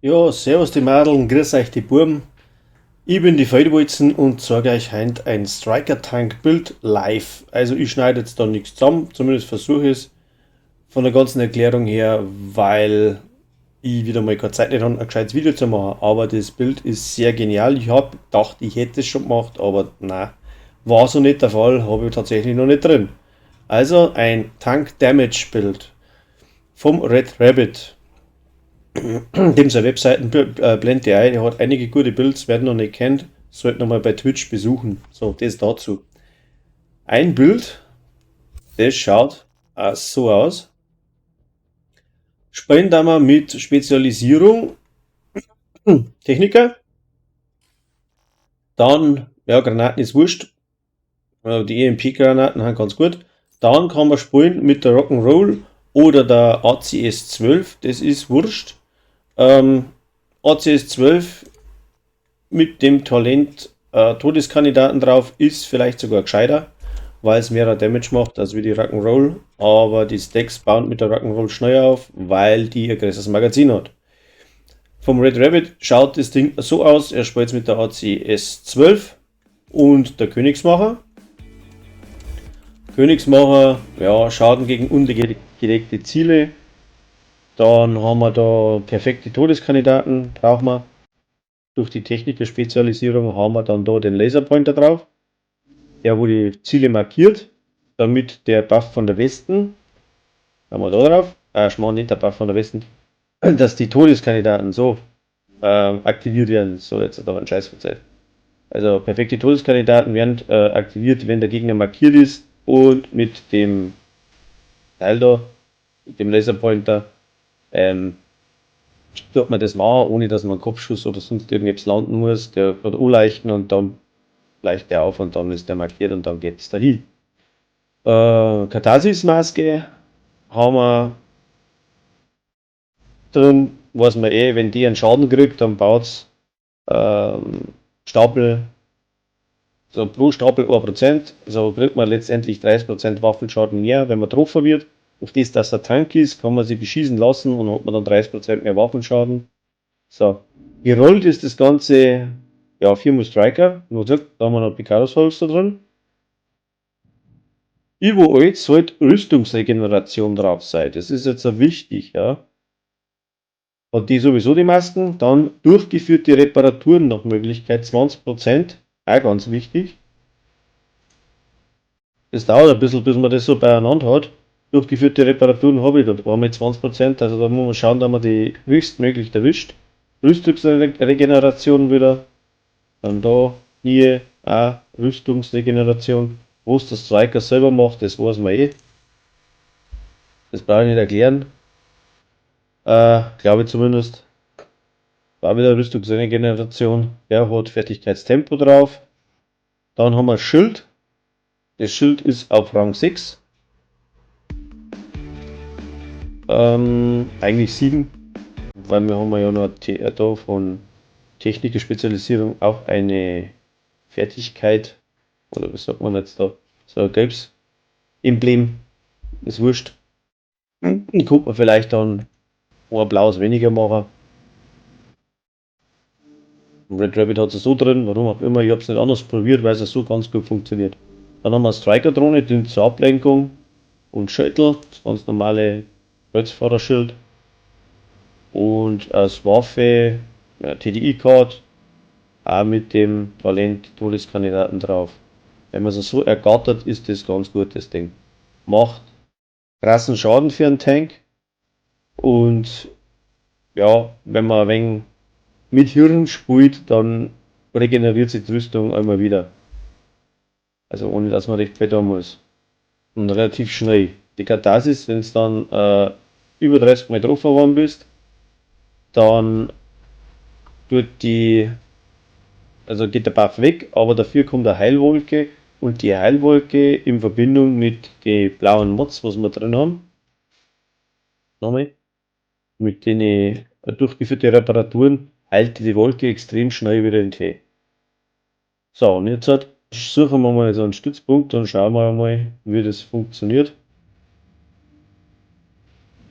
Ja, servus die Madeln, grüß euch die Buben. Ich bin die Feldwalzen und zeige euch heute ein Striker Tank Build live. Also ich schneide jetzt da nichts zusammen, zumindest versuche ich es von der ganzen Erklärung her, weil ich wieder mal keine Zeit nicht habe, ein gescheites Video zu machen. Aber das Build ist sehr genial. Ich hab gedacht, ich hätte es schon gemacht, aber nein, war so nicht der Fall, habe ich tatsächlich noch nicht drin. Also ein Tank Damage Build vom Red Rabbit. Dem seine Webseiten blende ich ein, er hat einige gute Builds, wer noch nicht kennt, sollte noch mal bei Twitch besuchen. So, das dazu. Ein Build, das schaut so aus. Spielen da wir mit Spezialisierung Techniker. Dann, ja, Granaten ist wurscht. Die E M P-Granaten sind ganz gut. Dann kann man spielen mit der Rock'n'Roll oder der ACS 12, das ist wurscht. ACS 12 mit dem Talent Todeskandidaten drauf ist vielleicht sogar gescheiter, weil es mehr Damage macht als wie die Rock'n'Roll, aber die Stacks bauen mit der Rock'n'Roll schneller auf, weil die ein größeres Magazin hat. Vom Red Rabbit schaut das Ding so aus, er spielt mit der ACS 12 und der Königsmacher. Königsmacher, ja, Schaden gegen ungedeckte Ziele. Dann haben wir da perfekte Todeskandidaten, brauchen wir. Durch die Technik der Spezialisierung haben wir dann da den Laserpointer drauf, der wo die Ziele markiert, damit der Buff von der Westen, haben wir da drauf, Schmarrn, nicht der Buff von der Westen, dass die Todeskandidaten so aktiviert werden. So, jetzt hat er einen Scheiß verzeiht. Also perfekte Todeskandidaten werden aktiviert, wenn der Gegner markiert ist und mit dem Teil da, mit dem Laserpointer, tut man das machen, ohne dass man einen Kopfschuss oder sonst irgendetwas landen muss. Der wird anleuchten und dann leuchtet der auf und dann ist der markiert und dann geht's dahin. Katharsis-Maske haben wir drin, weiß man eh, wenn die einen Schaden kriegt, dann baut's Stapel, so pro Stapel 1%, so kriegt man letztendlich 30% Waffenschaden mehr, wenn man getroffen wird. Auf das, dass er Tank ist, kann man sich beschießen lassen und hat man dann 30% mehr Waffenschaden. So, gerollt ist das Ganze, ja, 4 Striker, nur gesagt, da haben wir noch Picaros Holster drin. Überall sollte Rüstungsregeneration drauf sein, das ist jetzt so wichtig, ja. Hat die sowieso die Masken, dann durchgeführte Reparaturen nach Möglichkeit 20%, auch ganz wichtig. Das dauert ein bisschen, bis man das so beieinander hat. Durchgeführte Reparaturen habe ich da einmal 20%, also da muss man schauen, dass man die höchstmöglich erwischt. Rüstungsregeneration wieder, dann da hier auch Rüstungsregeneration. Was der Striker selber macht, das weiß man eh. Das brauche ich nicht erklären. Glaube ich zumindest. War wieder Rüstungsregeneration. Der hat Fertigkeitstempo drauf. Dann haben wir Schild. Das Schild ist auf Rang 6. Eigentlich 7, weil wir haben ja noch da von Techniker-Spezialisierung auch eine Fertigkeit, oder was sagt man jetzt da, so ein gelbes Emblem, ist wurscht. Ich guck mir vielleicht dann ein blaues weniger machen. Red Rabbit hat es so drin, warum auch immer, ich hab's nicht anders probiert, weil es so ganz gut funktioniert. Dann haben wir Striker-Drohne, dient zur Ablenkung und Schädel, das ganz normale Kreuzfahrerschild. Und als Waffe, ja, T D I-Card, auch mit dem Talent Todeskandidaten drauf. Wenn man es so ergattert, ist das ganz gut, das Ding. Macht krassen Schaden für einen Tank. Und ja, wenn man ein wenig mit Hirn spielt, dann regeneriert sich die Rüstung einmal wieder. Also ohne dass man recht fett haben muss. Und relativ schnell. Die Katharsis, wenn es dann über 30 Mal getroffen worden bist, dann tut die, also geht der Buff weg, aber dafür kommt eine Heilwolke und die Heilwolke in Verbindung mit den blauen Mods, was wir drin haben, nochmal, mit den durchgeführten Reparaturen heilt die Wolke extrem schnell wieder in Tee. So, und jetzt suchen wir mal so einen Stützpunkt und schauen wir mal, wie das funktioniert.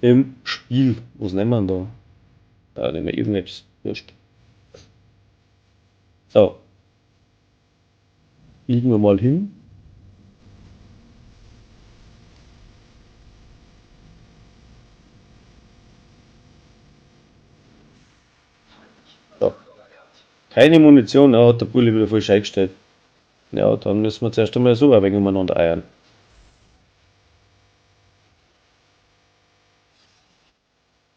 Im Spiel, was nehmen wir denn da? Da nehmen wir irgendetwas. Wurscht. So. Fliegen wir mal hin. So. Keine Munition, ja, hat der Bulli wieder falsch eingestellt. Ja, dann müssen wir zuerst einmal so ein wenig umeinander eiern.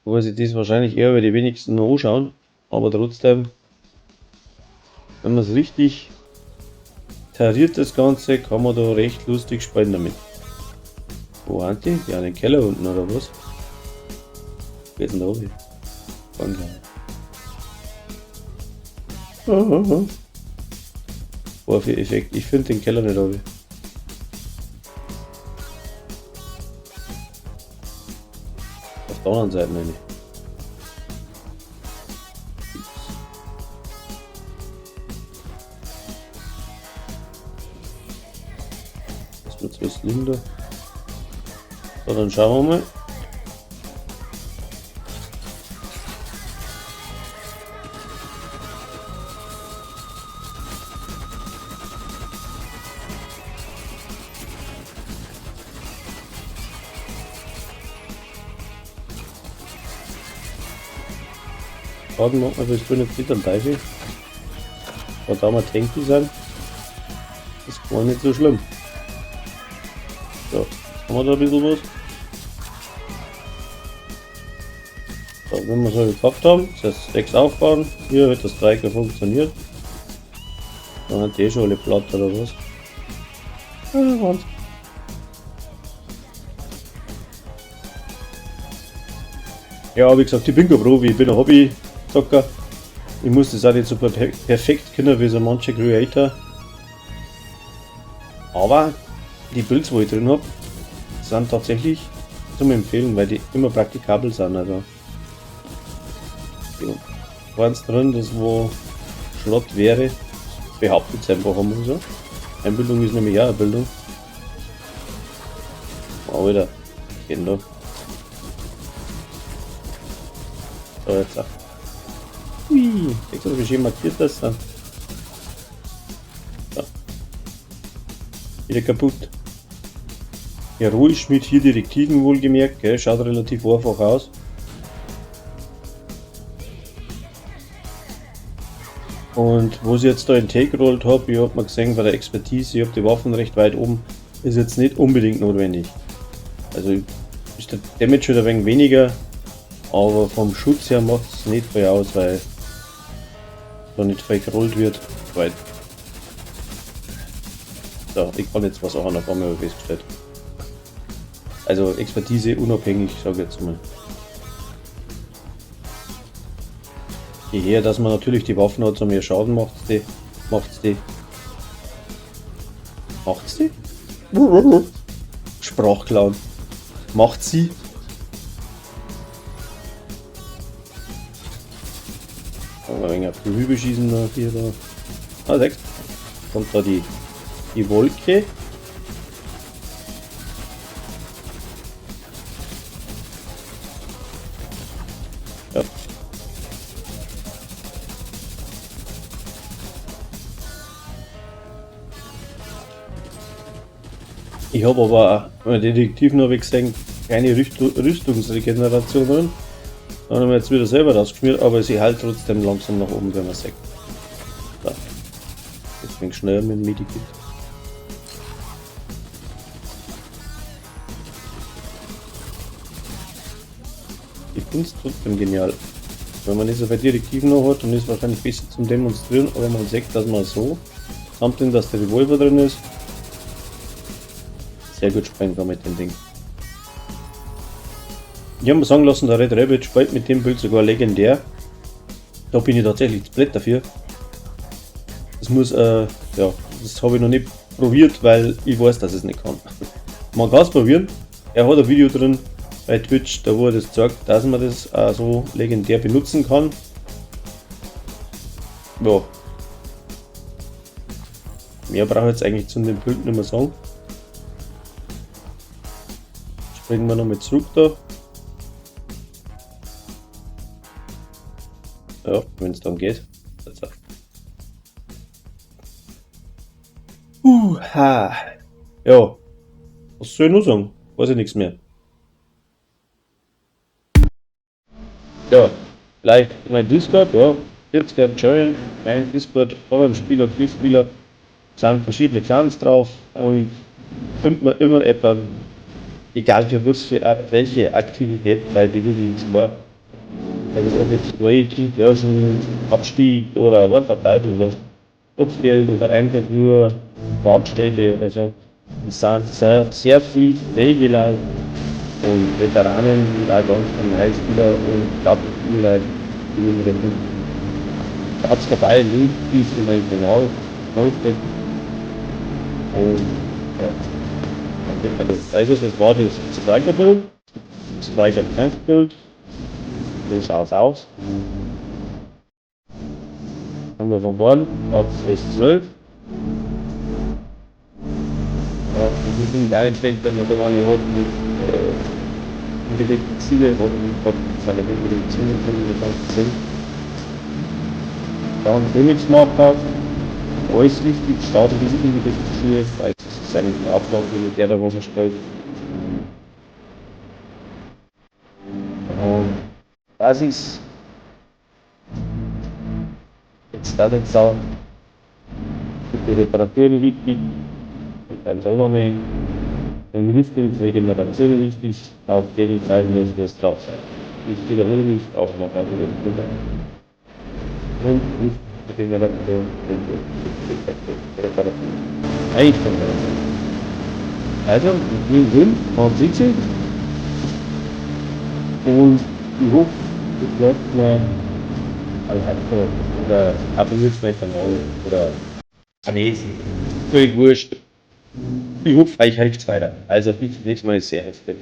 Wobei sich das wahrscheinlich eher über die wenigsten noch anschauen, aber trotzdem, wenn man es richtig tariert, das Ganze, kann man da recht lustig spielen damit. Wo sind die? Ja, in den Keller unten oder was? Geht denn da runter? Boah, für Effekt. Ich find den Keller nicht runter. Auf der anderen Seite meine ich. Das wird so slim da. So, dann schauen wir mal. Schaden macht man bis 5 Litern Teufel. Aber da wir tanky sind, ist gar nicht so schlimm. So, jetzt haben wir da ein bisschen was. So, wenn wir so gekauft haben, das heißt 6 aufbauen, hier wird das Striker funktioniert. Dann hat die eh schon alle platt oder was. Ja, Wahnsinn. Ja, wie gesagt, ich bin kein Profi, ich bin ein Hobbyzocker. Ich muss das auch nicht so perfekt können wie so manche Creator. Aber die Builds, wo ich drin hab, sind tatsächlich zum Empfehlen, weil die immer praktikabel sind. Also ja, waren's drin, das wo Schrott wäre, behauptet es einfach einmal so. Einbildung ist nämlich auch eine Bildung. Oh, wieder. Geht denn da? So, jetzt auch. Ui, siehst du, wie schön markiert das dann? So. Wieder kaputt. Heroisch mit 4 Direktiven wohlgemerkt, gell? Schaut relativ einfach aus. Und wo ich jetzt da in Take gerollt hab, ich hab mal gesehen bei der Expertise, ich hab die Waffen recht weit oben, ist jetzt nicht unbedingt notwendig. Also ist der Damage wieder ein wenig weniger, aber vom Schutz her macht's nicht viel aus, weil da nicht viel gerollt wird. Weil so, ich kann jetzt was auch an der Form habe ich festgestellt. Also Expertise unabhängig, sag ich jetzt mal. Hierher, dass man natürlich die Waffen hat, so mehr Schaden macht's die. Macht's die. Macht's die? Sprachclown. Macht sie. Ein wenig auf die Rübe schießen da, hier da. Ah, 6. Kommt da die Wolke. Ja. Ich hab aber auch bei Detektiven hab ich gesehen, keine Rüstungsregeneration drin. Dann haben wir jetzt wieder selber rausgeschmiert, aber sie hält trotzdem langsam nach oben, wenn man sagt. So. Jetzt bin ich schneller mit dem Medikit. Ich find's trotzdem genial. Wenn man nicht so viele Direktiven noch hat, dann ist es wahrscheinlich besser zum Demonstrieren, aber man sieht, dass man so, samt dem, dass der Revolver drin ist, sehr gut spielen kann mit dem Ding. Ich hab mir sagen lassen, der Red Rabbit spielt mit dem Bild sogar legendär. Da bin ich tatsächlich zu blöd dafür. Das habe ich noch nicht probiert, weil ich weiß, dass ich es nicht kann. Man kann's probieren. Er hat ein Video drin bei Twitch, da wo er das zeigt, dass man das auch so legendär benutzen kann. Ja. Mehr brauche ich jetzt eigentlich zu dem Bild nicht mehr sagen. Springen wir nochmal zurück da. Ja, wenn es dann geht. Also. Ha. Ja. Was soll ich noch sagen? Weiß ich nichts mehr. Ja, vielleicht mein Discord, ja. Jetzt gern joinen. Mein Discord, Spieler, Spieler, sind verschiedene Clans drauf und findet man immer etwa, egal für was für welche Aktivität, weil die wirklich war. Also ob jetzt neue Börsen, Abstieg oder was auch immer, Obstgeld oder einfach nur Baustelle, also es sind sehr, sehr viel fähige Leute und Veteranen, die auch ganz neue Spieler und glaube ich, Leute, die in den Platz dabei nicht, wie es immer genau läuft. Und ja, also das war das Striker-Build, Striker-Tank-Build, so schaut's aus. Haben wir von vorn auf S12. Ja, das ist ein kleines Feld, wenn man da mal hat mit unbedingten Ziele hat und hat seine unbedingten Ziele sind. Dann Remix Marker, alles richtig, startet diese unbedingten Ziele, weil es ist eigentlich ein Ablauf, der da was er stellt. Und Basis. Jetzt da den Sound. Die Reparaturen wichtig. Beim Saubermachen. Wenn die Regeneration wichtig, auf jeden Fall muss das drauf sein. Ich wiederhole mich auch noch einmal. Und nicht Regeneration, Reparatur. Eigentlich schon. Also, in diesem Sinn, man sieht sich. Und ich hoffe, das bleibt mir oder Abonniert's oder Chinesen. Völlig wurscht. Ich hoffe, euch hilft's weiter. Also bis zum nächsten Mal. Sehr herzlich.